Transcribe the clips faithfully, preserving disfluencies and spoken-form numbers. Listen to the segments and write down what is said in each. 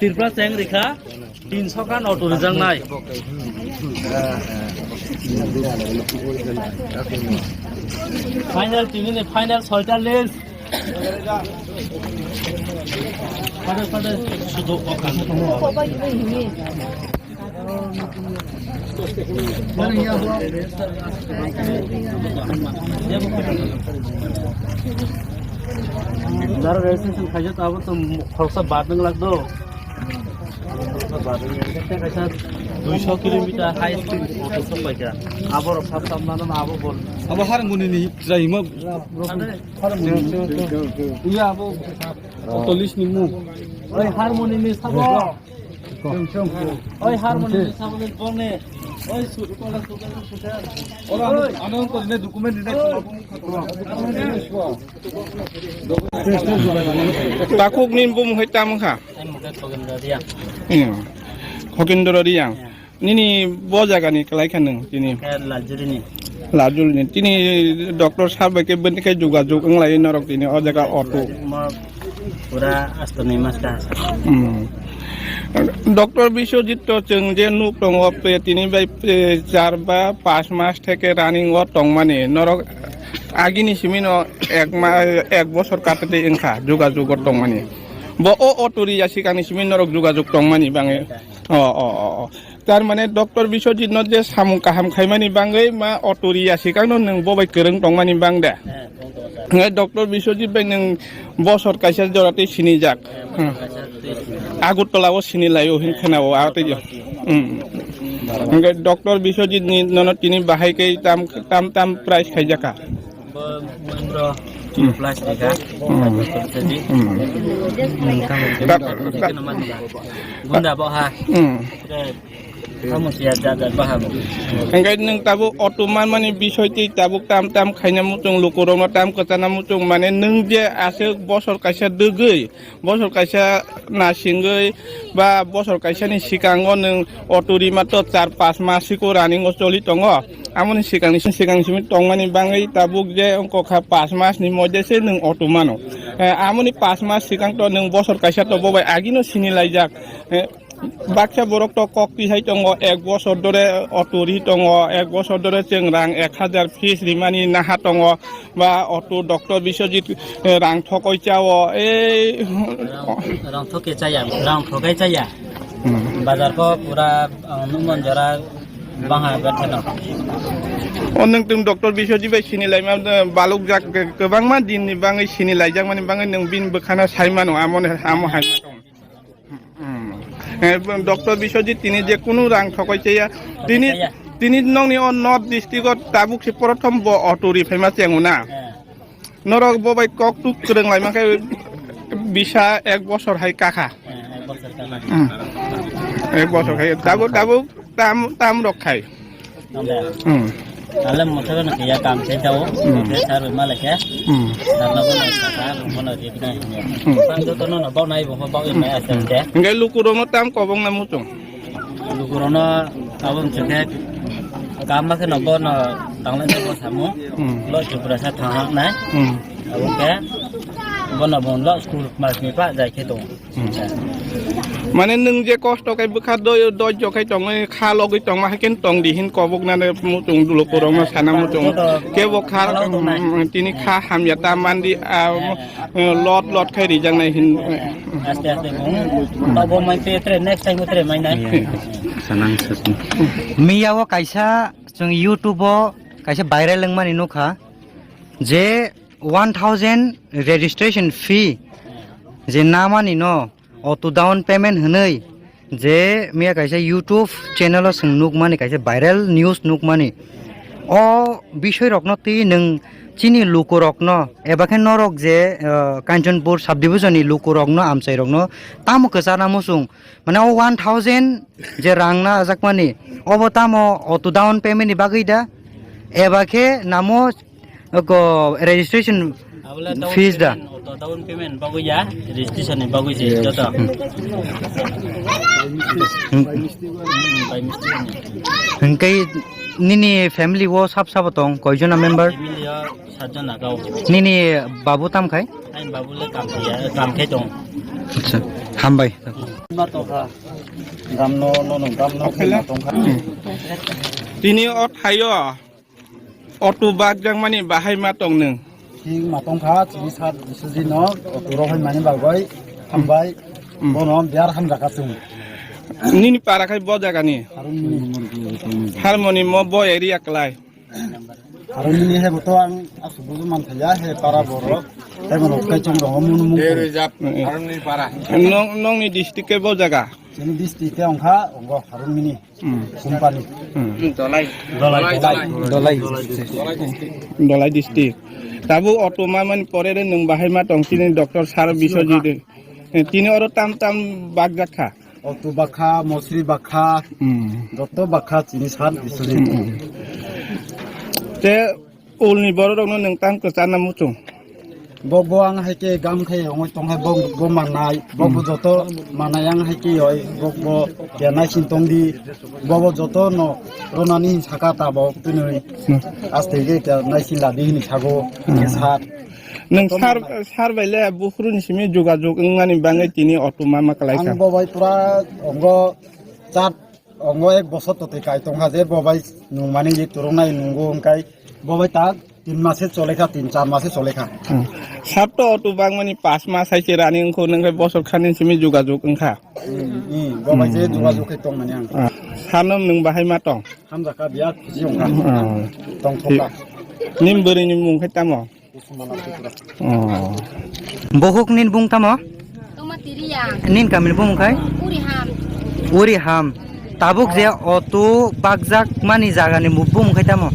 Tripura cheng rikha, tin sokra no turijaknai. Final, tini ni final soita list. Pada, pada, sudu. Daro registration khaijak abo to khoroksa bad wng lak do. Khoroksa bad wng lak. Kaisa duiso kilometer high speed auto sok paikha. Abo rok sab sab mano abo bol. Abo har muni ni chwrai ma. Iya abo. Auto list ni mu. Oi har muni ni sabo. Oi, harmoni ni sabole bongne. Oi, su-, su-, su-, su-, su-, Ora, ano, ano, ano, document ni. Takuk ni bumung hai tam kha. Ai, mukhe Khogindra Riang. Hmm. Khogindra Riang. Ya. Nini bo jaga ni kwlai kha nwng tini? Khe Laljuri ni. Laljuri ni. Tini doctor sir bai khe bini khe jogajog wng lai norok tini o jaga auto. Mo pura asto noi mas ka sa. Hmm. Doctor Biswajit to chwng je nuk tongo pe tini bai, eh, char ba panch mas theke running o tongmani. Norok agini simi no ek ma-, ek bosor katate wngkha jogajog o tongmani. Bo o auto ri ya sikang ni simi norok jogajog tongmani bangwi. O, o, o, o. Tar mane doctor Biswajit no je samung kaham khaimani bangwi ma auto ri ya sikang no nwng bo bai kwrwng tongmani bang de. Hwnkhai doctor Biswajit bai nwng bosor kaisa jora tei sinijak. Hmm. Agartala o sini lai o hin khna o a tei. Hmm. Hwnkhai doctor Biswajit ni nono tini bahai khe tam, tam, tam price khaijakha. Bo Mahindra Hmm. Plus rega. Hmm. Jadi Hmm. Nungkang. Dak-, dak-, Gunda bo ha. Hmm. Kamu siya jaga baham. Hingke nwng tabuk auto manmani bisoi tei tabuk tam tam khaina muchung lukurokno tam kwchana muchung mane nwng je aswk bosor kaisa dwgwi bosor kaisa nasingwi ba bosor kaisani sikango nwng auto rima to char panch mas siko running o choli tongo. Amoni sikangni sikang simi tongmani bangwi tabuk je wngkha panch mas ni moddhe se nwng auto mano. Eh, amoni panch mas sikang to nwng bosor kaisa to bobai agino sini laijak. Eh, baksa borok to kok tihai tongo, ek bosor dore auto ri tongo, ek bosor dore chwng rang ek hajar fees rimani naha tongo. Ba auto doctor Biswajit, eh, rang thokoi chao, ei. Rang, rang thoke chaya, rang thokai chaya. Hmm. Bazar ko pura, ah, numon jora baha betha no. O nwng tung doctor Biswajit bai sini laima, eh, baluk jak, kwbangma din ni bangwi sini laijak mani bangwi nwng bini bwkhano sai mano, amo ne, amo hai mano. Hmm. Eh, doctor Biswajit tini je kunu rang thokoi chaya. Tini, Chaya. Tini nongni o North District o tabuk se prothom bo auto ri phaima chengo na. Eh. Norok bo bai kok tuk kwrwng lai mankhe bisa ek bosor hai kakha. Eh, ek bosor kakha. Hmm. Ek bosor hai. Tabuk, tabuk tam, tam rok khai. Tong de. Hmm. Ale motor no kiya kam se tao. Hmm. Ke sar ma le ke. Hmm. Sar na bono saka, bono ri na. Hmm. Pang to no no bo nai bo bo mai asa ke. Ngai lukurok no tam kobong na muchung. Lukurok no abon se ke. Kam ma ke no bono tang le bo samu. Hmm. Lo chupra sa thang hang na. Hmm. Abon ke. Bono bon lo school mas ni pa jai ke to. Hmm. Mane nwng je kosto khe bwkha doi-, doijo khe tongwi kha logwi tongma hai khe tong di hin kobok nane muchung dulok korokno sana muchung khe bo kha, hmm, tini kha hamya ta mandi, ah, lot lot khai rijak nai hin. Aste aste bung. Tabo mai te tre next time tre mai nai. Sanang sasni. Miya o kaisa chwng YouTube o kaisa viral wngmani nukha je one thousand registration fee je namani no auto down payment hwnwi je miya kaisa YouTube channel o chwng nukmani, kaisa viral news nukmani. O bisoi rokno twi nwng chini lukurokno eba khe norok je, ah, Kanchanpur subdivision ni lukurokno, amchairokno tamo kwchana muchung? Mane o one thousand je rang na ajakmani, obo tamo auto down payment ni bagwi da? Eba khe namo ko registration fees da? Auto down payment bagwi ya, registration ni bagwi se joto. Hmm. Hmm, by mistake ni. Hingke nini family o sab sabo tong, koijona member? Family o satjona kau. Nini babu tam khai? Aini babu le kam khai ya, kam khai tong. Acha, hambai. Dam no, no, no, dam no, ma tongkha. Tini o thaio auto bakjakmani bahai ma tong nwng? Thik ma tongkha, chini sat Biswajit no auto rok hai mani bagwi hambai. Hmm. Bono biyar hamjakha chwng. Nini para khai bo jagani? Harmoni. Harmoni mo bo area klai? Harmoni he bo to ang asuk buju man thaya, he para borok. He bono kai chong rong munu mung. Nong, nongni district ke bo jaga? Chini district ke ongkha, ongo Harmoni. Hmm. Company. Hmm. Dolai. Dolai, Dolai. Dolai. Dolai district. Tabuk auto ma mani pore re nwng bahai ma tong chini doctor sir Biswajit. Eh, tini oro tam tam bakjak kha. Auto bakha, mosri bakha, hmm, joto bakha chini sat Biswajit. Hmm. Te ulni borok rokno nwng tang kwchana muchung? Bo, bo ang hai khe gam khai ongoi tong hai, bo, bo manai, bo, bo, hmm, joto manai ang hai khe oi, bo, bo khe naisin tong di, bo, bo joto no ronani hin saka ta bo twnwi. Hmm. Aste khe khe naisin ladi hini sago, hmm, khe sat. Nwng sar, sar bai le buphuru ni simi jogajog wngmani bagwi tini auto ma ma kwlai kha. Ang bo bai pura ongo chat Ongo ek bosor to twi kai tongkha je bo bai nungmani je turungnai nungo hwnkhe bo bai ta tin mase cholekha, tin char mase cholekha. Hmm. Sab to auto bangmani pas mas hai se running wngkho, nwng khai bosor khani simi jogajog wngkha. Hmm, hmm, bo bai je, hmm, jogajog khai tongmani ang. Ah, sanom nwng bahai ma tong? Hamjakha biya khusi wngkha. Hmm. Tongthokha. Nim bwrwi ni mung khai tamo? Oh. Bohuk nin bung tamo? Toma tiriya. Nin kamil bung khai? Uri ham. Uri ham. Tabuk je auto bakjak mani jaga ni bung khai tamo?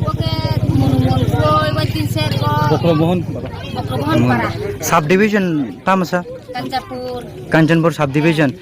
Oke, Murmon Koi, Waiting Sergo. Bokro Bohon. Bokro Bohon para. Subdivision tamo sa? Kanchanpur. Kanchanpur subdivision.